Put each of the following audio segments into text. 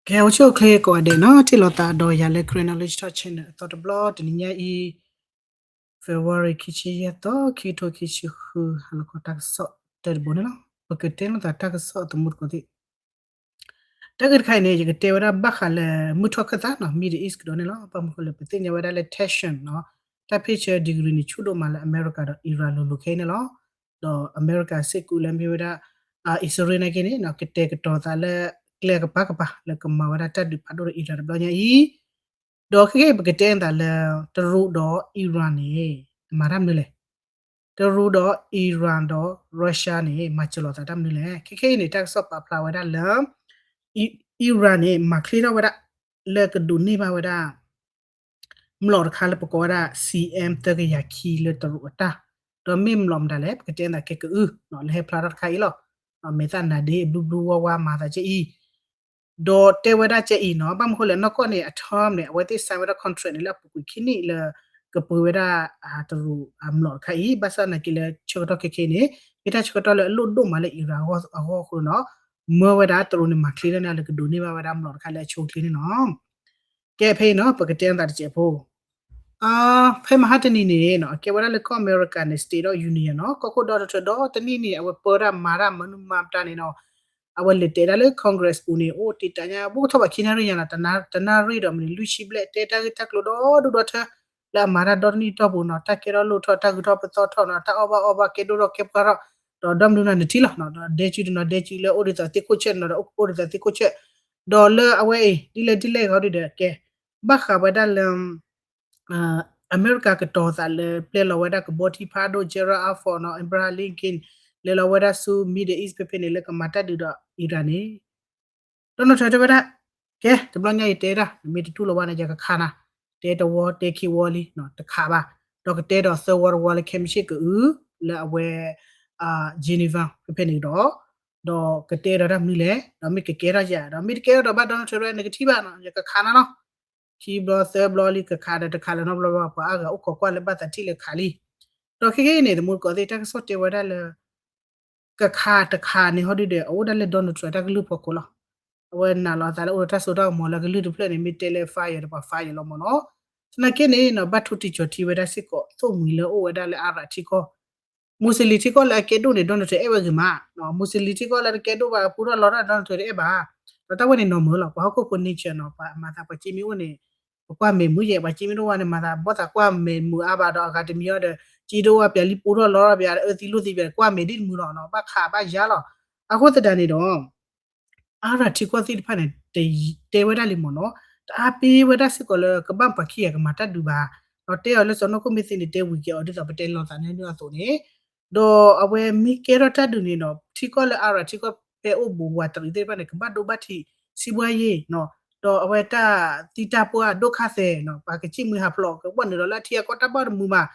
ကဲ အိၣ်ဆူၣ်အိၣ်ချ့ကိးဂၤဒဲးနီၤ, ထံၣ်လိာ်သးဒီးယၤလၢ Karen Knowledge Talk Channel အသီတဘျီ တနံၤညါအံၤ February ခံဆံယဲၢ်သီ ခံကထိခံဆံဃု ဟါလီၤခီတၢ်ကစီၣ်တၢတဘိန့ၣ်လီၤ. ပကတဲလိာ်သးတၢ်ကစီၣ်အသမူတကိးသ့ၣ် တၢ်ဂ့ၢ်တခါအံၤန့ၣ် ယကတဲဝဲဒၣ်ဘၣ်ဃးလၢ မုၢ်ထီၣ်ခၢၣ်သးနီၤ Middle East ကဒီးန့ၣ်လီၤ. ဘၣ်မနုၤဃိလဲၣ် ပသ့ၣ်ညါဝဲဒၣ်လၢ tension နီၤ တၢ်ဖ့ၣ်ဆၢ degree န့ၣ် ဆူၣ်ဒိၣ်မးလၢအမဲရကၤဒီး Iran လိၤလိၤခဲအံၤန့ၣ်လီၤ. ဒီးအမဲရကၤစ့ၢ်ကီးလၢမ့ၢ်ဝဲဒၣ် အံၣ်စရ့လးနာ်က့န့ၣ်နီၤ ကတဲာ်ကတီၤသးလၢ ကျဲကပၤကပၤ လၢကမၤဝဲဒၣ်တၢ်ဒုးဖးဒိၣ်ဒီး Iran တဘျီညါအံၤ ဒီးခဲကနံၣ်အံၤ ပကတဲသးလၢ တရူးဒီး Iran န့ၣ် မၤတၢ်မနုၤလဲၣ်. တရူးဒီး Iran ဒီး Russia န့ၣ် မၤစၢၤလိာ်သးတၢ်မနုၤလဲၣ်. ခဲကနံၣ်အံၤန့ၣ် တၢ်ကစီၣ်ပာ်ဖျါဝဲဒၣ်လၢ Iran န့ၣ် မၤချ့ထီၣ်ဝဲဒၣ် လၢကဒိးန့ၢ်ဘၣ်ဝဲဒၣ် မျိာ်တခါလၢပကိးဝဲဒၣ် C M သၢကယၤခံလၢတရူးအတၢ်, ဒီးမ့ၢ်မျိာ်မတၤလဲၣ် ပကတဲသးကဲကအု လၢဟဲဖျါထီၣ်တခါအံၤလီၤ. မဲာ်သၣ်နၤဒ့အဘျုးဘျုးဝါဝါမၤသးကဲအံၤ ဒီးတဲဝဲဒၣ်ကဲအံၤနီၤ, ဘၣ်မနုၤဃိလဲၣ် နီၢ်ကီၢ်န့ၣ် အ term န့ၣ် အဝဲသ့ၣ် sign ဝဲဒၣ် contract န့ၣ် လၢအပူၤကွံာ်ခံနံၣ်လၢ ကပှ့ၤဝဲဒၣ် တရူး မျိာ်တခါအံၤ, ဘၣ်ဆၣ်သနာ်က့လၢဆၢကတီၢ်ခဲခဲအံၤန့ၣ် မ့ၢ်တၢ်ဆၢကတီၢ်လၢအလိၣ်ဒိၣ်မးလၢ Iran အဂီၢ်အဃိနီၤ, မၢဝဲဒၣ်တရူးန့ၣ် မၤချ့ထီၣ်န့ၢ်လၢကဒိးန့ၢ်ဘၣ်ဝဲဒၣ်မျိာ်တခါလၢအဆိအချ့န့ၣ်လီၤ. ကဲဖဲအံၤနီၤ ပကတဲသးတစဲးဖိ ဖဲမဟါတနံၤန့ၣ်နီၤ အကဲဝဲဒၣ်လၢကီၢ်အမဲရကၤန့ၣ် State of Union နီၤ, ကီၢ်ခိၣ်ဒီတထၢဒီတနံၣ်န့ၣ် အဝဲပၢတၢ်မၤတၢ်မနုၤမၤပတၢ်န့ၣ်နီၤ, အဝဲလဲၤတဲဒၣ်လၢ Congress ပူၤန့ၣ် အိၣ်တ့ၢ်တၢ်ညါ ဘူးကထီၣ်ဘၣ်ခံနၣ်ရံၣ်ညါနီၤ, တနၣ်ရံၣ်ဒီးမ့ၢ်န့ၣ် လွံၢ်ဆံဘျဲၣ် တဲတၢ်ဂ့ၢ်တၢ်ကျိၤဒီဒူၣ်ဒီထၢ လၢအမၤတၢ်ဒီတနံၣ်တီၢ်ပူၤနီၤ, တၢ်ကဲထီၣ်လိၣ်ထီၣ် တၢ်ဂုၤထီၣ်ပသီထီၣ်နီၤ, တၢ်အီၣ်ဘၣ်အီဘၣ် ကဲဒိၣ်ထီၣ်ကဲပှၢ်ထီၣ်, ဒီးဒီမနုၤနီၤနထံၣ်လီၤနီၤ, ဒီးဒဲစုတနီၤဒဲစုလၢအိၣ်ဒ်သိးသ့ၣ်ခိၣ်ဆဲးတနီၤဒီးအိၣ်ဒ်သိးသ့ၣ်ခိၣ်ဆဲး, ဒီးလၢအဝဲအံၤ ဒ်လဲၣ်ဒ်လဲၣ်ဂီၤဒ်ဒီးကဲ ဘၣ်ဃးဝဲဒၣ်လၢ အမဲရကၤကတီၤသးလၢပျဲလီၤဝဲဒၣ်ကဘီထံဖးဒိၣ် Gerald R Ford နီၤ Abraham Lincoln လဲၤလီၤဝဲဒၣ်ဆူ Middle East ဖဲဖဲန့ၣ် လၢကမၤတၢ်ဒုးဒီး Iran န့ၣ် Donald Trump တဲဝဲဒၣ် ကဲ တဘျီညါအံၤတဲဒၣ် နမ့ၢ်တတူၢ်လိာ်ဘၣ်န့ၣ် ယကခးနၤ, တဲတဝီတဲခံဝီလံ တခးဘၣ်, ဒီးကတဲဒီးသၢဝီတဝီလၢခဲမုၢ်ဆ့ၣ်ကအု လၢအဝဲ Geneva ဖဲဖဲန့ၣ်ဒီး ဒီးကတဲဒီးတၢ်မနုၤလဲၣ်, ဒီးမ့ၢ်ကကဲထီၣ်ယၤ ဒီးမ့ၢ်တကဲထီၣ်ဒီးဘၣ် Donald Trump နကထံၣ်ဘၣ်နီၤ ယကခးနၤလီၤ. ခံဘျီသၢဘျီလံ ကခးဒီးတခးလၢၤနီတဘျီဘၣ် ပှၤအါဂၤအိၣ်ခိးကွၢ်လၢဘၣ်သးထံၣ်လၢခးလံ. ဒီးခဲကနံၣ်အံၤန့ၣ် သမူတကိးသ့ၣ် တၢ်ကစီၣ်တဲဝဲဒၣ်လၢ ကခးတခးန့ၣ် ဟီဒုဒီး အအိၣ်ဒၣ်လၢ Donald Trump တၢ်ကလုၢ်ဖီခိၣ်လီၤ. အဝဲနာ်လီၤအသးလၢအိၣ်ဒီးတၢ်စိတၢ်ကမီၤလၢကလုၢ်တဖျၢၣ်န့ၣ် မ့ၢ်တဲလၢ fire ဒီးပှၤ fire လီၤမ့ၢ်နီၤ. သနာ်က့န့ၣ်နီၤ ဘၣ်ထိၣ်တံၢ်ကၠီၤထံဝဲဒၣ်စ့ၢ်ကီး သိၣ်မှံၤလၢအိၣ်ဝဲဒၣ်လၢအါရးထံကီၢ် မူစလ့ၣ်ထံကီၢ်လၢအကဲဒိၣ်န့ၣ် Donald Trump အဲၣ်ဝဲဂ့ၤမး, မူစလ့ၣ်ထံကီၢ်လၢတကဲဒိၣ်ဘၣ် ပူထီၣ်လီထီၣ် Donald Trump တအဲၣ်ဘၣ်. ဒီးတၢ်ဝဲန့ၣ်နီၤမုာ်လီၤ ပှၤဟီၣ်ခိၣ်ဖိ nature နီၤ ပှၤမၤသးပှၤစ့မ့ၢ်အိၣ်န့ၣ် ပကွၢ်မဲာ်မုာ်ယဲၢ် ပှၤစ့မ့ၢ်တအိၣ်ဝဲန့ၣ် မၤသးဘီၣ်သးကွၢ်မဲာ်မုာ်အါဘၣ်ဒီး အဂၤတမံၤအီၤဒီး စ့တအိၣ်ဝဲ ပျးလံပူထီၣ်လီထီၣ်ပျး အၢသံလိၣ်သံပျး ကွၢ်မဲာ်ဒ်တမုာ်လီၤနီၤ ဘၣ်ခးဘၣ်ယါလီၤ. အဃိသတးန့ၣ်ဒီး အါရၤထံကီၢ်သ့ၣ်တဖၣ်န့ၣ် တတဲဝဲဒၣ်လံမ့ၢ်နီၤ, တအါပ့ၤဝဲဒၣ်စ့ၢ်ကီးလၢကဘၣ်ပှၤခံဂၤကမၤတၢ်ဒုးဘၣ်, ဒီးတဲအီၤလၢစီၤနီၢ်ခိၣ်မ့ၢ်သ့န့ၣ် တဲဝံၤက့ၤအီၤဒ်သိးပတဲလီၤသးန့ၣ်အသိးန့ၣ်, ဒီးအဝဲမ့ၢ်ကဲထီၣ်တၢ်ဒုးန့ၣ်ဒီး ထံကီၢ်လၢအါရၤထံကီၢ်ဖဲအိၣ်ဘူးဝးတရံးသ့ၣ်တဖၣ်န့ၣ် ကဘၣ်ဒိဘၣ်ထံး စံးဘှါယ့ၣ်နီၤ, ဒီးအဝဲတၢ်သံတၢ်ပှၢ်ဒိၣ်ခါသဲးနီၤ ပှၤကစံၣ်မှံဟးဖျိး ကဘၣ်နုာ်လီၤလၢအထံအကီၢ်တၢ်ဘၣ်တမုာ်ဘၣ်.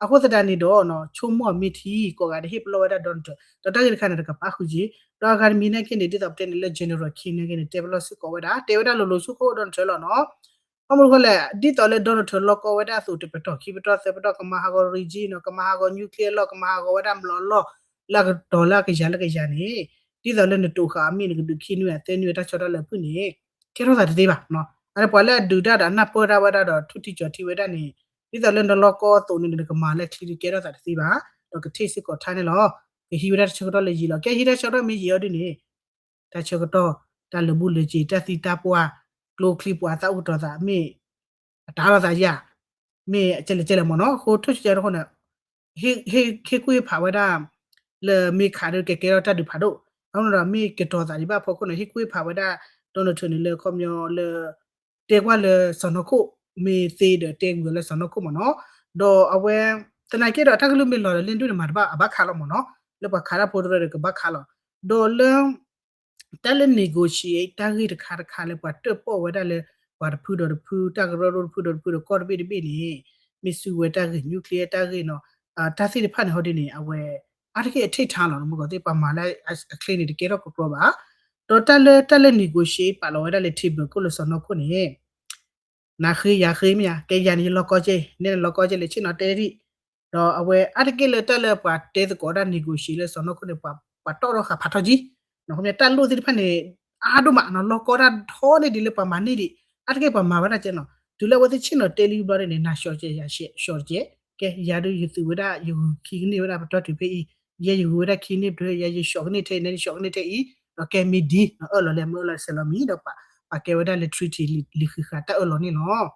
အဃိသတးန့ၣ်ဒီး ဆိကမိၣ်အီၤမ့ၢ်ထံကီၢ်ဂၤတဟ့ၣ်ပလီၢ်ဝဲဒၣ် Donald Trump ဒီးတၢ်ဂ့ၢ်တခါန့ၣ် တကပာ်ဃုာ်က့ၤ, ဒီးအဂၤတမံၤနာ်က့န့ၣ် ဒ်သိးပတဲန့ၣ်လၢ General King နာ်က့န့ၣ် တဲပလီၢ်စ့ၢ်ကီးဝဲဒၣ် တဲဝဲဒၣ်လိၤလိၤဆူခိၣ် Donald Trump လီၤနီၤ. ဘၣ်မနုၤဃိလဲၣ် ဒ်သိးလၢ Donald Trump လီၢ်ကီဝဲဒၣ်အသိး တပတီၢ်ခံပတီၢ်သၢပတီၢ် ကမၤဟးဂီၤ regime နီၤ ကမၤဟးဂီၤ nuclear လီၢ် ကမၤဟးဂီၤဝဲဒၣ်မျိာ်လီၢ် လၢအကတီၤလၢအကယၤလၢကယၤန့ၣ် ဒ်သိးလၢနတိာ်ဃာ်အီၤမ့ၢ် နကဒုးခံနွံအသၢနွံအတၢ်ဆီတလဲဖုၣ်န့ၣ် ကဲထီၣ်သးတသ့ဘၣ်. အပှၤလၢအဒုးတၢ်ဒီးအနၢ်ပၢၢ်တၢ်ဝဲဒၣ်ဒီး ထိၣ်ထံကၠီၤထံဝဲဒၣ်န့ၣ် ဒ်သိးလၢနလီၢ်ကီအသိးန့ၣ် နကမၤလၢချံဒုးကဲထီၣ်သးတသ့ဘၣ်. ဒီးကထံၣ်စ့ၢ်ကီးထါန့ၣ်လီၤ. ကဟံးဝဲဒၣ်တၢ်ဆၢကတီၢ်လၢယံာ်လီၤ. ကဲဟံးတၢ်ဆၢကတီၢ်မ့ၢ်ယံာ်အီၤဒ်န့ၣ် တၢ်ဆၢကတီၢ် တၢ်လၢာ်ဘူၣ်လၢာ်စ့ၤ တၢ်သံတၢ်ပှၢ် ကျိချံပှၤသးအိၣ်ကတီၤသး မ့ၢ်အတၢ်လီၤသးယၤ မ့ၢ်ကဲလဲၣ်ကဲလဲၣ်မ့ၢ်နီၤ. အဃိထိၣ်ကၠီၤကၠီၤတခီန့ၣ် ဟ့ၣ်ကွၢ်ဖးဝဲဒၣ် လၢမ့ၢ်ခးဒီးကကဲထီၣ်တၢ်ဒုးဖးဒိၣ် အဃိန့ၣ်ဒီး မ့ၢ်ကတီၤသးဒံးဘၣ်အဖီခိၣ်န့ၣ် ဟ့ၣ်ကွၢ်ဖးဝဲဒၣ် Donald Trump န့ၣ်လၢခီပညီလၢ တဲကွၢ်လၢစီၤနီၢ်ခိၣ် မ့ၢ်သ့ဒီးတဲကွံာ်လၢစီၤနီၢ်ခိၣ်မ့ၢ်နီၤ. ဒီးအဝဲ သနာ်က့ဒီးတၢ်ကလုၢ်မ့ၢ်လီၤဒီး လ့ၣ်ဒွဲၣ်န့ၣ်မၤတဘၣ် အဘၣ်ခးလီၤမ့ၢ်နီၤ. လၢပှၤခးတၢ်ဖိတရၢဒီးကဘၣ်ခးလီၤ. ဒီးလၢ တၢ်လၢ negotiate တၢ်ဂ့ၢ်တခါတခါလၢပှၤတၢၣ်ပီၣ်ဝဲဒၣ်လၢ ပှၤတဖုဒီးတဖု တၢ်ကရၢကရိတဖုဒီးတဖုဒီးကီၢ်တဘ့ၣ်တဘ့ၣ်န့ၣ် မ့ၢ်စူးဝဲတၢ်ဂ့ၢ် nuclear တၢ်ဂ့ၢ်နီၤ တၢ်သ့ၣ်တဖၣ်န့ၣ်ဟီဒ်န့ၣ် အဝဲ အါတက့ၢ်အ take time လီၤ မုၢ်ကီၢ်သ့ၣ် ပှၤမၤလၢအချ့န့ၣ် တကဲထီၣ်ကီကီဘၣ်. ဒီးတၢ်လၢတၢ်လၢ negotiate ပာ်လီၤဝဲဒၣ်လၢ table ခိၣ်လၢစီၤနီၢ်ခိၣ်န့ၣ် နၤဃ့ယၤဃ့မ့ၢ်ဧါ ကဲယၤန့ၣ်ယလီၢ်ကီကဲ နဲနလီၢ်ကီကဲလဲၣ် ဆ့ၣ်နီၤတဲဒံး. ဒီးအဝဲအါတက့ၢ်လၢတၢ်လၢပှၤတဲသကိးဒၣ် negotiate လၢစီၤနီၢ်ခိၣ်န့ၣ် ပှၤတီၣ်ထီၣ်ဃာ်ဖးထီၣ်ကံ တၢ်လိၣ်သ့ၣ်တဖၣ်န့ၣ် အါဒိၣ်မးနီၤ လီၢ်ကီတၢ်ထီန့ၢ်ဒံးလၢပှၤမၤန့ၢ်ဒံး အါတက့ၢ်ပှၤမၤဝဲဒၣ်ကဲနီၤ တုၤလၢအဝဲသ့ၣ်ဆ့ၣ်နီၤတဲလံဘျီန့ၣ် နၤ short ကဲ ယၤ short ကဲ ကဲ ယၤဒုးယသုးဝဲဒၣ် ယဂုၤခံကန့ၢ်ဝဲဒၣ်ပတီၢ်တုၤဖဲအံၤ ယဲယဂုၤဝဲဒၣ်ခံကန့ၢ်ပတီၢ် ယၤယ short ကန့ၢ်ထဲအံၤ န short ကန့ၢ်ထဲအံၤ ဒီးကဲမ့ၢ်ဒ် အၢၣ်လီၤလဲၣ် မ့ၢ်အၢၣ်လီၤဆဲးလီၤမံၤ ဒီးပှၤကဲဝဲဒၣ်လၢ treaty လံာ်ဃံးဃာ်တၢ်အၢၣ်လီၤန့ၣ်လီၤ.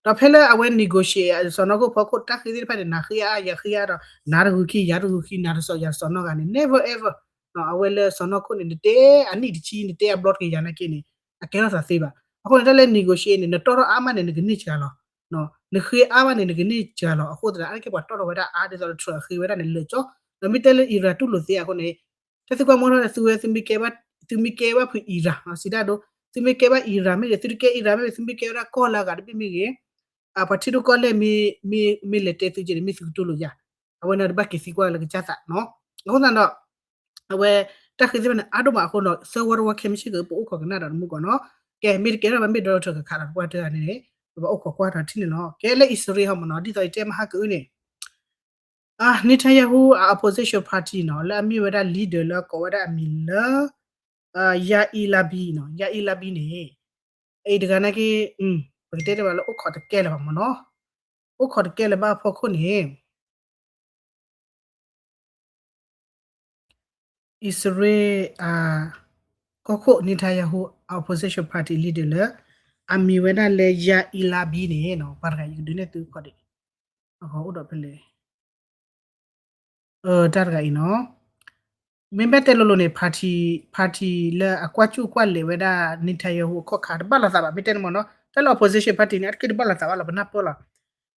ဒီးဖဲလၢအဝဲ negotiate စီၢ်နီၤခိၣ်ဖီခိၣ်တၢ်ဃ့သ့ၣ်တဖၣ်န့ၣ် နၤဃ့အါ ယၤဃ့အါဒီး နၤတဂုၤခံ ယၤတဂုၤခံ နၤတစီၤ ယၤတစီၤနီတဂၤန့ၣ် never ever အဝဲလၢစီၢ်နီၤခိၣ်န့ၣ် နတဲအနံၣ်တဆံ နတဲအဘျီတကယၤနာ်က့န့ၣ် အကဲထီၣ်သးသ့ဘၣ်. အဃိန့ၣ် တၢ်လၢ negotiate န့ၣ် နတီၢ်ထီၣ်အါမးန့ၣ် နကန့ၢ်စှၤလီၤ နဃ့အါမးန့ၣ် နကန့ၢ်စှၤလီၤ. အဃိသတး အါတက့ၢ်ပှၤတီၢ်ထီၣ်ဝဲဒၣ်အါဒ်သိးလၢ Trump အဃ့ဝဲဒၣ်န့ၣ်လၢာ်ကၠီ ဒီးမ့ၢ်တဲလၢ Iran တူၢ်လိာ်သ့အဃိန့ၣ် ထဲသုကွၢ်မီၢ်ထီၣ်န့ၣ် သုဝဲ သုမ့ၢ်ကဲဘၣ် သုမ့ၢ်ကဲဘၣ်ဖုး Iran စံးတၢ်ဒိ သုမ့ၢ်ကဲဘၣ် Iran မ့ၢ်ဂ့ၤ သုတကဲ Iran မ့ၢ်ဂ့ၤ သုမ့ၢ်ကဲဝဲဒၣ်ကီၢ်လၢအဂၤတဘ့ၣ်မ့ၢ်ဂ့ၤ ပှၤထံဒိၣ်ကီၢ်လဲၢ် မ့ၢ်လဲၤတဲသုက့န့ၣ် မ့ၢ်သုကတူၢ်လိာ်ယၤ အဝဲန့ၣ်တဘၣ်က့ၤသံကွၢ်လၢကစၢ်သးနီၤ. အဃိသတးဒီး အဝဲ တၢ်ဃ့သ့ၣ်တဖၣ်န့ၣ် အါဒိၣ်မးအဃိဒီး Third World War ခဲမုၢ်ဆ့ၣ်က ပအိၣ်ခိးကနၣ်ဒီးတမူကီးနီၤ. ကဲ မ့ၢ်တကဲထီၣ်ဘၣ် မ့ၢ် Donald Trump ကခးဒီးတပှၢ်တၢၢ်န့ၣ် ပဘၣ်အိၣ်ခိးကွၢ်ဒီးထံၣ်န့ၣ်လီၤ. ကဲလၢအံၣ်စရ့လးဟီမ့ၢ်နီၤ ဒ်သိးယတဲမဟါကအုၣ်န့ၣ် Netanyahu အ opposition party နီၤ လၢအမ့ၢ်ဝဲဒၣ် leader လၢအကိးဝဲဒၣ်အမံၤလၢ Yair Lapid နီၤ Yair Lapid န့ၣ် အအံၤတဂၤနာ်က့ ပကတဲတဘၣ်လၢအိၣ်ခိးတကဲလၢၤဘၣ်မ့ၢ်နီၤ အိၣ်ခိးတကဲလၢၤဘၣ်အဖီခိၣ်န့ၣ် အံၣ်စရ့လး ကီၢ်ခိၣ် Netanyahu အ opposition party leader လၢ အမံၤဝဲဒၣ်လၢ Yair Lapid န့ၣ်နီၤ ပှၤတဂၤအံၤကဒုးနဲၣ်သုခီၣ်ဒံး အိၣ်ဒီးဖဲလဲၣ် တၢ်တဂၤအံၤနီၤ မ့မ့ၢ်တဲလိၤလိၤန့ၣ် party, party လၢအကွၢ်ကၠူၣ်ကွၢ်လဲၤဝဲဒၣ် Netanyahu အခီၣ်ခါ တဘၣ်လိာ်သးဘၣ် မ့ၢ်တဲန့ၣ်မ့ၢ်နီၤ တၢ်လၢ opposition party န့ၣ် အတက့ၢ်တဘၣ်လိာ်သးဘၣ်လီၤ ပနၢ်ပၢၢ်လီၤ.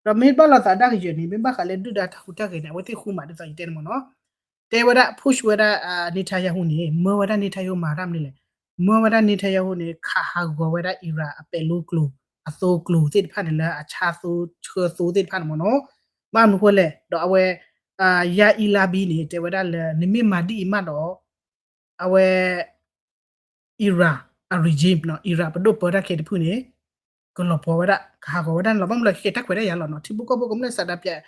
ဒီးမ့ၢ်ဘၣ်လိာ်သးဒၣ်ကယဲၢ်န့ၣ် မ့ၢ်ဘၣ်ဃးလၢဒုၣ်ဒါတၢ်ဟူးတၢ်ဂဲၤန့ၣ် အဝဲသ့ၣ်ဃူမးဒ်သိးယတဲန့ၣ်မ့ၢ်နီၤ တဲဝဲဒၣ် push ဝဲဒၣ် Netanyahu န့ၣ် မၢဝဲဒၣ် Netanyahu မၤတၢ်မနုၤလဲၣ် မၢဝဲဒၣ် Netanyahu န့ၣ် ခးဟးဂီၤဝဲဒၣ် Iran အပဲာ်လိကျိၤ အသိကျိၤသ့ၣ်တဖၣ်န့ၣ် လၢအဆါသိဆှၢသိသ့ၣ်တဖၣ်န့ၣ်မ့ၢ်နီၤ ဘၣ်မနုၤဃိလဲၣ် ဒီးအဝဲ Yair Lapid န့ၣ် တဲဝဲဒၣ်လၢ နမ့ၢ်မၤဒ်အံၤမးဒီး အဝဲ Iran အ regime နီၤ Iran ပဒိၣ်ပၢတၢ်ခဲတဖုန့ၣ် ကလီၤပှီၤဝဲဒၣ် ကဟးဂီၤဝဲဒၣ်န့ၣ်လီၤ. ဘၣ်မနုၤလဲၣ် ခဲကဲတၢ်ခွဲးတၢ်ယာ်လီၤနီၤ ထံဖိကီၢ်ဖိကမျၢၢ် စးဒၣ်ပျး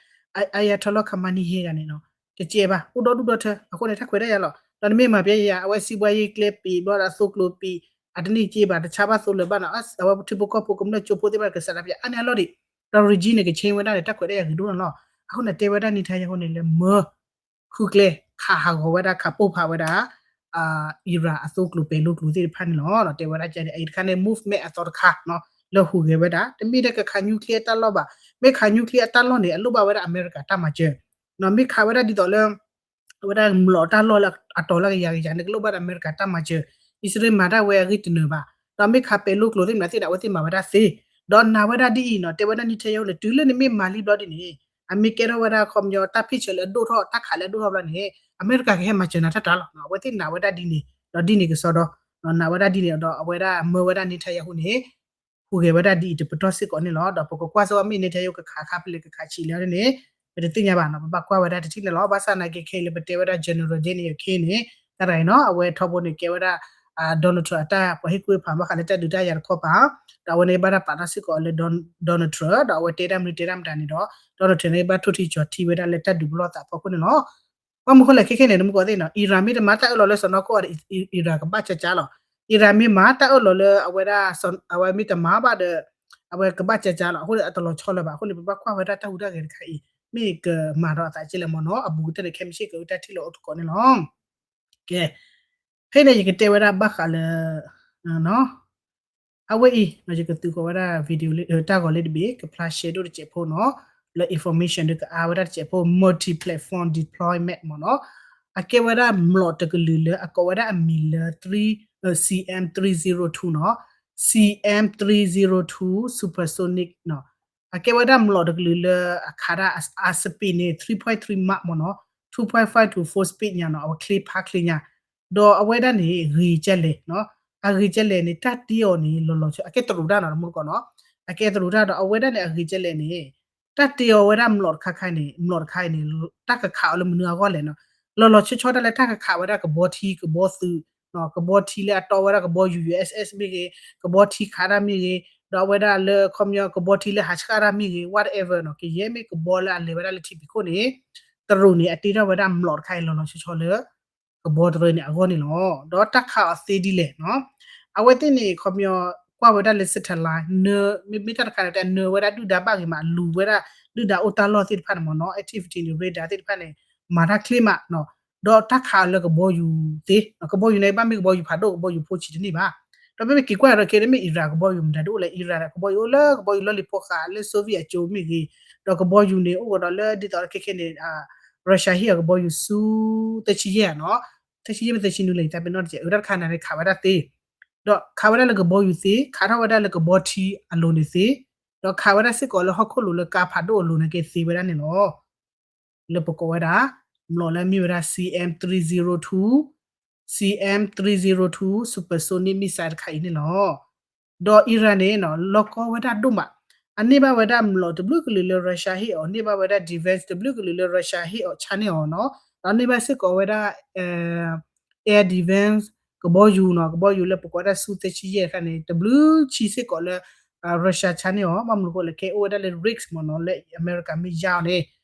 Ayatollah Khamenei ဟဲဂၤန့ၣ်နီၤ ကကဲဘၣ် အိၣ်ဒီဒူၣ်ဒီထၢ အဃိန့ၣ် တၢ်ခွဲးတၢ်ယာ်လီၤ. ဒီးနမ့ၢ်မၤပျဲယၤ အဝဲစံးဘှါယ့ကျဲပံး ဘျီဒီးအသိကျိၤပံး အတန့ၢ်က့ဘၣ် တဆါဘၣ်သိလၢၤဘၣ်နီၤ အဝဲထံဖိကီၢ်ဖိကမျၢၢ်ကၠိဖိသ့ၣ်တဖၣ် ကစးဒၣ်ပျး အါန့ၢ်အလီၢ်ဒံး ဒီး regime န့ၣ် က change ဝဲဒၣ်န့ၣ် တၢ်ခွဲးတၢ်ယာ်ဂ့ၤဒိၣ်န့ၣ်လီၤ. အဃိန့ၣ် တဲဝဲဒၣ် Netanyahu န့ၣ် လၢမၢ ဃုကျဲ ခးဟးဂီၤဝဲဒၣ် ခးပိၢ်ဖးဝဲဒၣ် Iran အသိကျိၤပဲာ်လိကျိၤသ့ၣ်တဖၣ်န့ၣ်လီၤ. တဲဝဲဒၣ်ကဲန့ၣ် အအံၤတခါန့ၣ် movement အသီတခါနီၤ လၢဟူးဂဲၤဝဲဒၣ် တမ့ၢ်ထဲကခး nuclear အတၢ်လီၢ်ဘၣ်. မ့ၢ်ခး nuclear အတၢ်လီၢ်န့ၣ် အလိၣ်ဘၣ်ဝဲဒၣ်အမဲရကၤတၢ်မၤစၢၤ မ့ၢ်ခးဝဲဒၣ်ဒ်သိးလၢ အဝဲဒၣ်မျိာ်တၢ်လီၢ်လၢအတီၤလၢကယၤကယၤန့ၣ် ကလိၣ်ဘၣ်ဒီးအမဲရကၤတၢ်မၤစၢၤ အံၣ်စရ့လးမၤတၢ်ဝဲအဂ့ၢ်တနၢၤဘၣ်. ဒီးမ့ၢ်ခးပဲာ်လိကျိၤသ့ၣ်မနုၤသ့ၣ်န့ၣ် အဝဲသ့ၣ်မၤဝဲဒၣ်သ့. ဒီးနာ်ဝဲဒၣ်ဒ်အံၤနီၤ တဲဝဲဒၣ် Netanyahu န့ၣ် တုၤလၢနမ့ၢ်မၤလံဘျီဒ်န့ၣ် အမ့ၢ်ကဲထီၣ်ဝဲဒၣ်ခီပညီ တၢ်ဖ့ၣ်ဆၢလၢအဒိၣ်ထီၣ် တၢ်ခးလၢအဒိၣ်ထီၣ်ဘျီန့ၣ် အမဲရကၤကဟဲမၤစၢၤနၤတၢ်တၢ်လီၤ. အဝဲသ့ၣ်နာ်ဝဲဒၣ်ဒ်န့ၣ် ဒီးဒ်န့ၣ်ကစီဒီ နာ်ဝဲဒၣ်ဒ်န့ၣ်ဒီး အဝဲဒၣ်မၢဝဲဒၣ် Netanyahu န့ၣ် ဟူးဂဲၤဝဲဒၣ်ဒ်အံၤတပတီၢ်စ့ၢ်ကီးန့ၣ်လီၤ. ဒီးပကကွၢ်စ့ၢ်ကီးမ့ၢ် Netanyahu ကခးခါဖဲလဲၣ် ကခးဆံးလဲၣ်န့ၣ် ပတသ့ၣ်ညါဘၣ်နီၤ ပဘၣ်ကွၢ်ဝဲဒၣ်တထံၣ်န့ၣ်လီၤ. ဘၣ်ဆၣ်နာ်က့ခဲအံၤလၢပတဲဝဲဒၣ် general ဒ်န့ၣ် ခဲအံၤန့ၣ် တၢ်တဂၤအံၤနီၤ အဝဲထီဘိန့ၣ် ကဲဝဲဒၣ် Donald Trump အတၢ်ပှၤဟ့ၣ်ကူၣ်ဟ့ၣ်ဖးဘၣ်ဃးလၢတၢ်ဒုးတၢ်ယၤတခီပၤ ဒီးအဝဲန့ၣ်ဘၣ်တၢ်ပာ်တၢ်စ့ၢ်ကီးလၢ Donald Trump ဒီးအဝဲတဲတၢ်မနုၤတဲတၢ်မတၤန့ၣ်ဒီး Donald Trump န့ၣ်ဘၣ်ထိၣ်ထံကၠီၤထံဝဲဒၣ်လၢတၢ်ဒုးပလီၢ်သးဖီခိၣ်န့ၣ်လီၤ. ဘၣ်မနုၤဃိလဲၣ် ခဲခဲန့ၣ် နမူကီၢ်သ့ၣ်နီၤ Iran မ့ၢ်တမၤတၢ်အၢၣ်လီၤလၢစီၢ်နီၤခိၣ်အီၤဒီး Iran ကဘၣ်ကၠါကၠါလီၤ. Iran မ့ၢ်မၤတၢ်အၢၣ်လီၤလၢအဝဲဒၣ် အဝဲမ့ၢ်တမၤဘၣ်ဒီး အဝဲကဘၣ်ကၠါကၠါလီၤ. အဃိန့ၣ် အတလီၤဆီလၢၤဘၣ်. အဃိန့ၣ် ပဘၣ်ကွၢ်ဝဲဒၣ်တၢ်ဟူးတၢ်ဂဲၤတခါအံၤ မ့ၢ်ကမၤဒီးအသးက့လဲၣ်မ့ၢ်နီၤ အဘူးကတၢၢ်န့ၣ် ခဲမုၢ်ဆ့ၣ်ကတၢၢ်ထံၣ်လၢအိၣ်တကိးန့ၣ်လီၤ. ကဲ ဖဲန့ၣ် ယကတဲဝဲဒၣ်ဘၣ်ဃးလၢ အဝဲအံၤ ယကသုးဃီၤဝဲဒၣ် video တၢ်ဂီၤလၢတဘ့ၣ် ကဖျါ share ဒိၣ်တစဲးဖိနီၤ လၢ information ဒီးကအါဝဲဒၣ်တစဲးဖိ multi-platform deployment မ့ၢ်နီၤ အကဲဝဲဒၣ်မျိာ်တကလုာ်လၢအကိးဝဲဒၣ်အမံၤလၢ three, CM three zero two နီၤ CM three zero two supersonic နီၤ အကဲဝဲဒၣ်မျိာ်တကလုာ်လၢအခးဒၣ်အ speed န့ၣ် three point three Mach မ့ၢ်နီၤ two point five to four speed ညါနီၤ အဝဲချ့ဖးချ့ညါ ဒီးအဝဲဒၣ်န့ၣ် ဂ့ၤကလဲၣ်နီၤ အဂ့ၤကလဲၣ်န့ၣ် တၢ်တ့အီၤန့ၣ် လီၤလီၤဆီဆီ အကဲတရူးတၢ်နီၤ တမူတကိးနီၤ အကဲတရူးတၢ်ဒီး အဝဲဒၣ်န့ၣ် အဂ့ၤကလဲၣ်န့ၣ် တၢ်တ့အီၤဝဲဒၣ်မျိာ်တခါခါအံၤန့ၣ် မျိာ်တခါအံၤန့ၣ် တၢ်ကခးအီၤလၢမနုၤအဂီၢ်လဲၣ်နီၤ လီၤလီၤဆီဆီတၢ်လၢတၢ်ကခးဝဲဒၣ်ကဘီထံ ကဘီသုး ကဘီထံလၢအတီဝဲဒၣ်ကဘီ USS မ့ၢ်ဂ့ၤ ကဘီထံခးတၢ်မ့ၢ်ဂ့ၤ ဒီးအဝဲဒၣ်လၢခီပညီကဘီထံလၢဟးဆှၣ်တၢ်မ့ၢ်ဂ့ၤ whatever နီၤ ကယဲၢ်မ့ၢ်ကဘီလၢအလဲၤဝဲဒၣ်လၢထံဖံးခိၣ်န့ၣ် တရူးန့ၣ် အတ့ထီၣ်ဝဲဒၣ်မျိာ်တခါအံၤလီၤလီၤဆီဆီလၢ ကဘီတရၢန့ၣ်အဂီၢ်န့ၣ်လီၤ. ဒီးတၢ်ခးအီၤသ့ဒ်လဲၣ်နီၤ အဝဲသ့ၣ်န့ၣ် ခီပညီ ကွၢ်ဝဲဒၣ်လၢ satellite နၢၤ မ့မ့ၢ်တၢ်တခါန့ၣ် တဲနၢၤဝဲဒၣ်ဒုၣ်ဒါဘၣ်ဂ့ၤမး လူၤဝဲဒၣ်ဒုၣ်ဒါအိၣ်တၢ်လီၢ်သ့ၣ်တဖၣ်န့ၣ်မ့ၢ်နီၤ activity န့ၣ် radar သ့ၣ်တဖၣ်န့ၣ် မၤတၢ်ချ့မးနီၤ ဒီးတၢ်ခးလၢကဘီယူၤသ့, ကဘီယူၤန့ၣ် ဘၣ်မ့ၢ်ကဘီယူၤဖးဒိၣ် ကဘီယူၤဖိဆံးတန့ၢ်ဘၣ်. ဒီးမ့မ့ၢ်က့ၤကွၢ်ဒီးခဲ မ့ၢ် Iran ကဘီယူၤမတၤဒ်အိၣ်လဲၣ် Iran ကဘီယူၤအိၣ်လၢကဘီယူၤလီၢ်လံၤဖိဃာ်လၢ Soviet အကၠိမ့ၢ်ဂ့ၤ, ဒီးကဘီယူၤန့ၣ် အိၣ်ကဒီးလၢဒ်သိးခဲခဲန့ၣ် Russia ဟ့ၣ်အီၤကဘီယူၤဆူ သၢဆံယဲၢ်နီၤ, သၢဆံယဲၢ်မ့ၢ်သၢဆံနွံလဲၣ် ယသးပ့ၤနီၣ်တကဲး အတၢ်တခါန့ၣ်ခးဝဲဒၣ်သ့, ဒီးခးဝဲဒၣ်လၢကဘီယူၤသ့, ခးထီၣ်ဝဲဒၣ်လၢကဘီထံအလိၤန့ၣ်သ့, ဒီးခးဝဲဒၣ်စ့ၢ်ကီးလၢဟီၣ်ခိၣ်လိၤလၢကါဖးဒိၣ်အလိၤန့ၣ်က့သ့ဝဲဒၣ်န့ၣ်လီၤ. လၢပကိးဝဲဒၣ် မျိာ်လၢမ့ၢ်ဝဲဒၣ် C M three zero two, C M three zero two supersonic missile တခါအံၤန့ၣ်လီၤ. ဒီး Iran န့ၣ် လီၢ်ကီဝဲဒၣ်ဒိၣ်မး, အန့ၢ်ဘၣ်ဝဲဒၣ်မျိာ်တဘျုးကလုာ်လၢ Russia ဟ့ၣ်အီၤ, န့ၢ်ဘၣ်ဝဲဒၣ် defense တဘျုးကလုာ်လၢ Russia ဟ့ၣ်အီၤဆါန့ၢ်အီၤနီၤ, ဒီးန့ၢ်ဘၣ်စ့ၢ်ကီးဝဲဒၣ် air defense ကဘီယူၤနီၤ, ကဘီယူၤလၢပကိးဝဲဒၣ်ဆူသၢဆံယဲၢ်တခါန့ၣ် တဘျုးဆံစ့ၢ်ကီးလၢ Russia ဆါန့ၢ်အီၤ, ဘၣ်မနုၤအဃိလဲၣ် ခဲအိၣ်ဝဲဒၣ်လၢ risk မ့ၢ်နီၤ လၢအမဲရကၤမ့ၢ်ယါအီ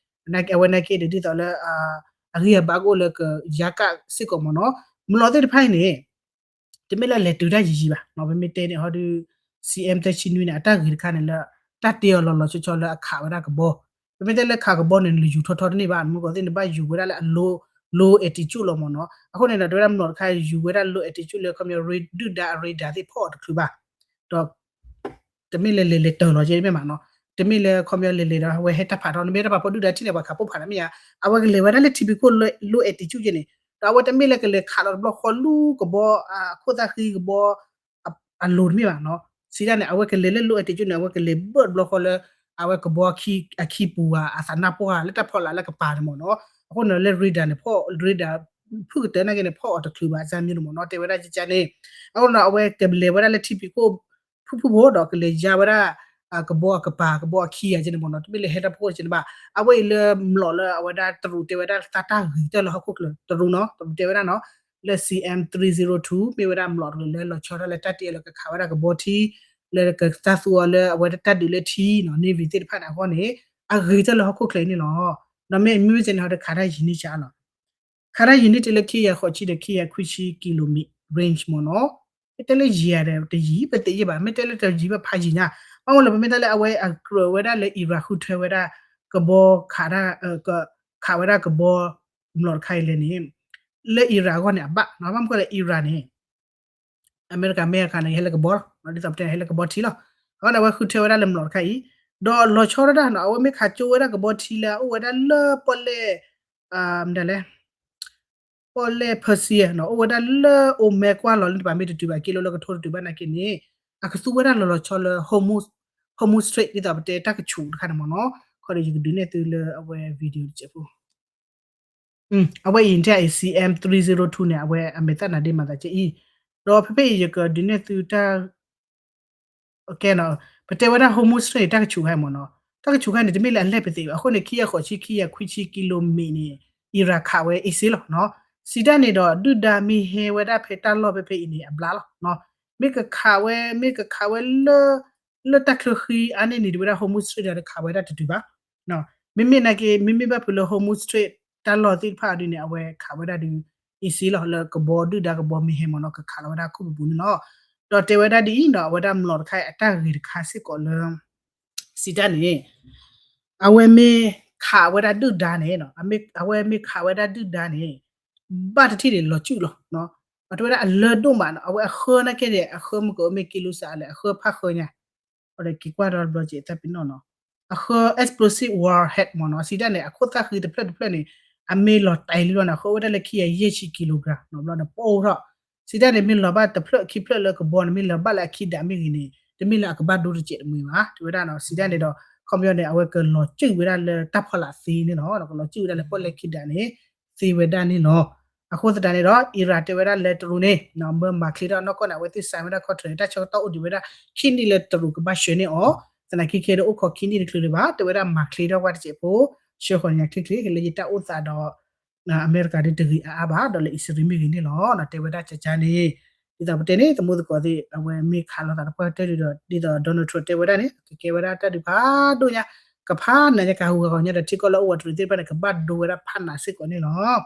ၤန့ၣ် အဝဲနာ်က့ဒီးဒ်သိးလၢ အဂံၢ်အဘါကအိၣ်လၢကယါကၣ်စ့ၢ်ကီးမ့ၢ်နီၤ, မျိာ်သ့ၣ်တဖၣ်အံၤန့ၣ် တမ့ၢ်လၢလဲၤတုၤတၢ်ယံၤယံၤဘၣ်, ပမ့ၢ်တဲန့ၣ်ဟီဒုး C M သၢဆံနွံန့ၣ် အတၢ်ဂ့ၤတခါန့ၣ်လၢ တၢ်တ့အီၤလီၤလီၤဆီဆီလၢအခးဝဲဒၣ်ကဘီ, ပမ့ၢ်တဲလၢခးကဘီန့ၣ် လၢယူၤထီထီတန့ၢ်ဘၣ်, မ့ၢ်ကီးသ့ၣ်န့ၣ်ဘၣ်ယူၤဝဲဒၣ်လၢအ low, low altitude လီၤမ့ၢ်နီၤ, အဃိန့ၣ်ဒီး တဲဝဲဒၣ်မျိာ်တခါယူၤဝဲဒၣ် low altitude လၢခီပညီ ဒုၣ်ဒါအ radar သ့ၣ်ဖီၣ်အီၤတချုးဘၣ်, ဒီး တမ့ၢ်လၢလဲၤလဲၤတၢၤလီၤက့မ့ၢ်မးနီၤ, တမ့ၢ်လၢခီပညီလဲၤလဲၤဒီး အဝဲဟဲတၢ်ဖးထီ နမ့ၢ်တၢ်ဖးဖီဒုၣ်ဒါထံၣ်န့ၣ် ပှၤခးပိၢ်ဖးန့ၣ်မ့ၢ်ဧါ, အဝဲကလဲၤဝဲဒၣ်လၢထံဖံးခိၣ် low altitude က့န့ၣ်, ဒီးအဝဲတမ့ၢ်လၢကလဲၤခးလီၤတဘျီဃီလူကဘီ အခိၣ်သၣ်ဃံကဘီ အလိၤတမ့ၢ်ဘၣ်နီၤ, စံးတၢ်န့ၣ် အဝဲကလဲၤလၢ low altitude န့ၣ် အဝဲကလဲၤဘၢၣ်တဘျီဃီလၢ အဝဲကဘီအခံပူၤဧါ အသးနါပှၢ်ဧါ လၢတၢ်ဖီလာ်လၢကပၤန့ၣ်မ့ၢ်နီၤ, အဃိန့ၣ်လၢ radar န့ၣ် ဖီၣ် radar ဖုၣ်ကတၢၢ်နာ်က့န့ၣ် ဖီၣ်အီၤတချုးဘၣ် အစၢ်မံၤန့ၣ်မ့ၢ်နီၤ, တဲဝဲဒၣ်ကကန့ၣ်, အဃိန့ၣ် အဝဲကလဲၤဝဲဒၣ်လၢထံဖံးခိၣ် ဖုၣ်ဖုၣ်ဖိဒီးကလဲၤယါဝဲဒၣ် ကဘီအကပၤ ကဘီအခံဂၤကန့ၣ်မ့ၢ်နီၤ, တမ့ၢ်လၢဟဲတၢ်ဖီခိၣ်ကန့ၣ်ဘၣ်, အဝဲအံၤလၢမျိာ်လၢအဝဲဒၣ်တရူးတဲဝဲဒၣ်တၢ်ဂ့ၤတၢ်လၢဟီၣ်ခိၣ်ချၢ တရူးနီၤ, တရူးတဲဝဲဒၣ်နီၤ, လၢ C M three zero two မ့ၢ်ဝဲဒၣ်မျိာ်တရူးလၢလီၤဆီဒၣ်လၢတၢ်တ့အီၤလၢကခးဝဲဒၣ်ကဘီထံ လၢကသၣ်သူအီၤလၢအဝဲဒၣ်တၢ်ဒုးလၢထံနီၤ navy သ့ၣ်တဖၣ်န့ၣ်အဂီၢ်န့ၣ် အဂ့ၤတၢ်လၢဟီၣ်ခိၣ်ချၢအံၤန့ၣ်လီၤ, ဒီးမ့ၢ်မ့မ့ၢ်စ့ၢ်န့ၣ် ဟီဒီးခးတၢ်ယံာ်န့ၢ်ဆါလီၤ ခးတၢ်ယံာ်န့ၢ်တုၤလၢခံကယၤဃိးဆံဒီးခံကယၤခွံဆံ kilometer range မ့ၢ်နီၤ, မ့ၢ်တဲလၢယံာ်ဧါဒီး တယံာ်ပသ့ယဲၢ်ဘၣ်, မ့ၢ်တဲလၢတယံာ်ဘၣ်ဖးယံာ်ညါ, ဘၣ်မနုၤလဲၣ် ပမ့ၢ်တဲလၢအဝဲအကြၢးဝဲဒၣ်လၢ Iran ဃုထၢဝဲဒၣ် ကဘီခးတၢ် ခးဝဲဒၣ်ကဘီ မျိာ်တခါအံၤလဲၣ်န့ၣ် လၢ Iran အဂီၢ်န့ၣ် အဘၣ်နီၤ, ဘၣ်မနုၤဃိလဲၣ် Iran န့ၣ် အမဲရကၤမ့ၢ်အခါန့ၣ် ဟဲလၢကဘီလီၤ, ဒ်သိးပတဲန့ၣ် ဟဲလၢကဘီထံလီၤ, အဃိန့ၣ် အဝဲဃုထၢဝဲဒၣ်လၢမျိာ်တခါအံၤ, ဒီးလီၤဆီဒၣ်တၢ်နီၤ အဝဲမ့ၢ်ခးကၠိဝဲဒၣ်ကဘီထံလၢအအိၣ်ဝဲဒၣ်လၢပီၣ်လဲၣ် မနုၤလဲၣ် ပီၣ်လဲၣ် Persia နီၤ အိၣ်ဝဲဒၣ်လၢ Oman ကွၢ်လီၤလၢတပၤမ့ၢ်တတုၤဘၣ် က့လိလၢကထိတတုၤဘၣ်နာ်က့န့ၣ် အကသူဝဲဒၣ်လီၤလီၤဆီလၢ Hormuz, Hormuz Strait ဒ်သိးပတဲတၢ်ကဆူးတခါန့ၣ်မ့ၢ်နီၤ, ခီဒီးယကဒုးနဲၣ်သုလၢအဝဲ video တစဲးဖိ အဝဲအံၤန့ၣ် C M three zero two န့ၣ် အဝဲအမဲာ်သၣ်နါဒ့မၤသးကဲအံၤ, ဒီးဖဲဖဲအံၤယကဒုးနဲၣ်သုတၢ် ကဲနီၤ, ပတဲဝဲဒၣ် Hormuz Strait န့ၣ် တၢ်ကဆူးခါမ့ၢ်နီၤ, တၢ်ကဆူးခါန့ၣ် တမ့ၢ်လၢအလဲၢ်ပသ့ဘၣ်, အဃိန့ၣ် ခံကယၤဃိးဆံ ခံကယၤခွံဆံ kilometer န့ၣ် Iran ခးဝဲ easy လီၤနီၤ, စံးတၢ်န့ၣ်ဒီး ဒုၣ်ဒါမ့ၢ်ဟဲဝဲဒၣ်ဖဲတၢ်လီၢ်ဖဲဖဲအံၤန့ၣ် အဘျါလီၤ, မ့ၢ်ကခးဝဲ မ့ၢ်ကခးဝဲလၢ လၢတၢ်ချၢဃံအါန့ၢ်န့ၣ် တဝဲဒၣ် Hormuz Strait ဒီးတခးဝဲဒၣ်တတုၤဘၣ် မ့မ့ၢ်နာ်က့ မ့မ့ၢ်ဘၣ်ဖုးလၢ Hormuz Strait တၢ်လီၢ်သ့ၣ်တဖၣ်ဒ်န့ၣ် အဝဲခးဝဲဒၣ်ဒုး easy လီၤ လၢကဘီဒုၣ်ဒါကဘီမ့ၢ်ဟဲမ့ၢ်နီၤ ကခးလီၤဝဲဒၣ်ခိၣ်ပူၤပူၤန့ၣ်လီၤ. ဒီးတဲဝဲဒၣ်ဒ်အံၤနီၤ အဝဲဒၣ်မျိာ်တခါအံၤအတၢ်ဂ့ၤတခါစ့ၢ်ကီးလၢ စံးတၢ်န့ၣ် အဝဲမ့ၢ်ခးဝဲဒၣ်ဒုၣ်ဒါန့ၣ် အဝဲမ့ၢ်ခးဝဲဒၣ်ဒုၣ်ဒါန့ၣ် ဘၣ်တထံၣ်န့ၣ်လီၤစုၣ်လီၤ. အတဲဝဲဒၣ်အလၢဒိၣ်မးနီၤ အဝဲအဃၢနာ်က့န့ၣ် အဃၢမုၢ်ကအိၣ်မ့ၢ်ကံလိစးလဲၣ် အဃၢဖးဃၢညါ ဒီးက့ၤကွၢ်ဒီးဘျီက့ၤတၢ်ပ့ၤနီၣ်နီၤ အဃၢ explosive warhead မ့ၢ်နီၤ စံးတၢ်န့ၣ် အခိၣ်သၣ်ဃံတဖျၢၣ်တဖျၢၣ်န့ၣ် အမ့ၢ်လီၤတဲာ်လံလီၤန့ၣ် အဃၢအိၣ်ဝဲဒၣ်လၢခံကယၤယဲၢ်ဆံ kilogram နီၤ ဘျီန့ၣ် ပိၢ်ထီၣ် စံးတၢ်န့ၣ် မ့ၢ်လီၤဘၣ်တဖျၢၣ်ခံဖျၢၣ်လၢကဘီန့ၣ် မ့ၢ်လီၤဘၣ်လၢအခံဒးမ့ၢ်ဂ့ၤန့ၣ် တမ့ၢ်လၢအကဘၣ်ဒိတစဲးတမှဲဘၣ် တဲဝဲဒၣ်နီၤ စံးတၢ်န့ၣ်ဒီး ခီပညီန့ၣ် အဝဲကလီၤစုၣ်ဝဲဒၣ်လၢတၢ်ဖီလာ်သ့န့ၣ်လီၤ ကလီၤစုၣ်ဝဲဒၣ်လၢပီၣ်လဲၣ်ခံဒးန့ၣ် သ့ဝဲဒၣ်န့ၣ်လီၤ. အဃိသတးန့ၣ်ဒီး Iran တဲဝဲဒၣ်လၢတရူးန့ၣ် မ့ၢ်မၤချ့ထီၣ်နီၢ်ကီၢ်န့ၣ် အဝဲသ့ၣ်စးဝဲဒၣ်ခီၣ်ထံးန့ၣ် တၢ်ဆၢကတီၢ်အိၣ်ဒံးဝဲဒၣ် ခံနံၣ်လၢတရူးကဘၣ်ဆှၢန့ၢ်အီၤ သနာ်က့ခဲဒီးအိၣ်ခိးခံနံၣ်တချုးဒံးဘၣ် တဲဝဲဒၣ်မၤချ့ထီၣ်ကွၢ်တစဲးဖိ ဆှၢဃီၤညါချ့ချ့လၢယတၢ်အိၣ်သးဒီး အမဲရကၤဒ်တဂ့ၤအါအါဘၣ် ဒီးလၢအံၣ်စရ့လးမ့ၢ်ဂ့ၤန့ၣ်လီၤ တဲဝဲဒၣ်ကကန့ၣ် ဒ်သိးပတဲန့ၣ် သမူသကိးသ့ၣ် အဝဲမ့ၢ်ခးလိာ်သးတပှၢ်တၢၢ်ဒုးဒီး ဒ်သိး Donald Trump တဲဝဲဒၣ်န့ၣ် ကကဲဝဲဒၣ်တၢ်ဒုးဖးဒိၣ်ညါ ကဖးနးညါ ကဟးဂူာ်ဟးဂီၤညါဒီး ထံကီၢ်လၢအအိၣ်ဝးတရံးသ့ၣ်တဖၣ်န့ၣ် ကဘၣ်ဒိဝဲဒၣ်ဖးနးစ့ၢ်ကီးန့ၣ်လီၤ.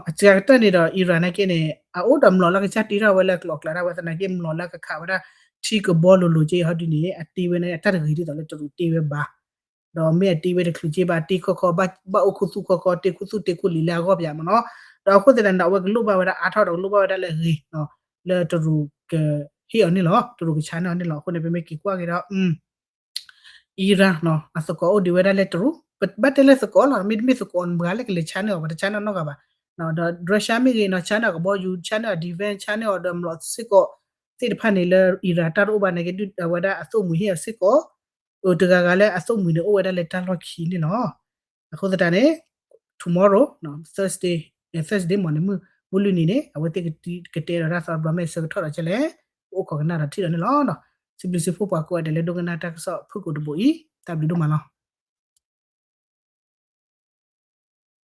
အစှၤကတၢၢ်န့ၣ်ဒီး Iran နာ်က့န့ၣ် အအိၣ်ဒီးမျိာ်လၢကစၢ်တ့ထီၣ်ဝဲလၢကျိးကျါဒၣ်ဝဲသနာ်က့ မျိာ်လၢကခးဝဲဒၣ် ထံကဘီလိၤလိၤက့အံၤဟီဒ်န့ၣ် အတ့ဝဲန့ၣ် အတၢ်တဂ့ၤဒ်သိးလၢတရူးတ့ဝဲဘၣ်. ဒီးမ့ၢ်အတ့ဝဲတချုးက့ဘၣ် တ့ခီခီ ဘၣ်အိၣ်ခူသူၣ်ခီခီ တ့ခူသူၣ်တ့ခူလံာ်လၢအဂီၢ်ပယါမ့ၢ်နီၤ. ဒီးအဃိသတးန့ၣ်ဒီး အဝဲကလိၣ်ဘၣ်ဝဲဒၣ်အါထီၣ်ဒီးကလိၣ်ဘၣ်ဝဲဒၣ်လၢအဂ့ၤ လၢတရူးကဟ့ၣ်အီၤန့ၣ်လီၤ. တရူးကဆါန့ၢ်အီၤန့ၣ်လီၤ. အဃိန့ၣ် ပမ့ၢ်က့ၤကွၢ်က့ၤဒီး Iran နီၤ အသကိးအိၣ်ဒံးဝဲဒၣ်လၢတရူး ပဘၣ်တဲလၢသကိးလီၤ မ့တမ့ၢ်သကိးနပှၤလၢကလဲၤဆါန့ၢ်အီၤ ပှၤတဆါန့ၢ်အီၤနီတဂၤဘၣ်. ဒီး Russia မ့ၢ်ဂ့ၤနီၤ ဆါန့ၢ်အီၤကဘီယူၤ ဆါန့ၢ်အီၤ defense ဆါန့ၢ်အီၤဒီးမျိာ်စ့ၢ်ကီး သ့ၣ်တဖၣ်န့ၣ်လၢ Iran တၢ်တအိၣ်ဘၣ်န့ၣ်က့ ဒုးအဝဲဒၣ်အသိၣ်မှံၤဟ့ၣ်အီၤစ့ၢ်ကီး အတဂၤဂၤလၢအသိၣ်မှံၤန့ၣ်အိၣ်ဝဲဒၣ်လၢတၢ်လီၢ်ခံန့ၣ်လီၤ. အဃိသတးန့ၣ် tomorrow Thursday Thursday morning မုၢ်မုၢ်လွံၢ်နံၤန့ၣ် အဝဲသ့ၣ်ကတဲဒီးတၢ်သီတဘျီ မ့ၢ်ဆၢကထီၣ်ဒီးကလဲၣ် ပအိၣ်ခိးကနၣ်ဒီးထံၣ်ဒီးန့ၣ်လီၤ. စံးဘျုးစံးဖှိၣ်ပှၤကိးဂၤဒဲးလၢဒိကနၣ်တၢ်ကစီၣ်ဖုၣ်ကိာ်တဘိအံၤ တၢ်ဘျုးဒိၣ်မးလီၤ.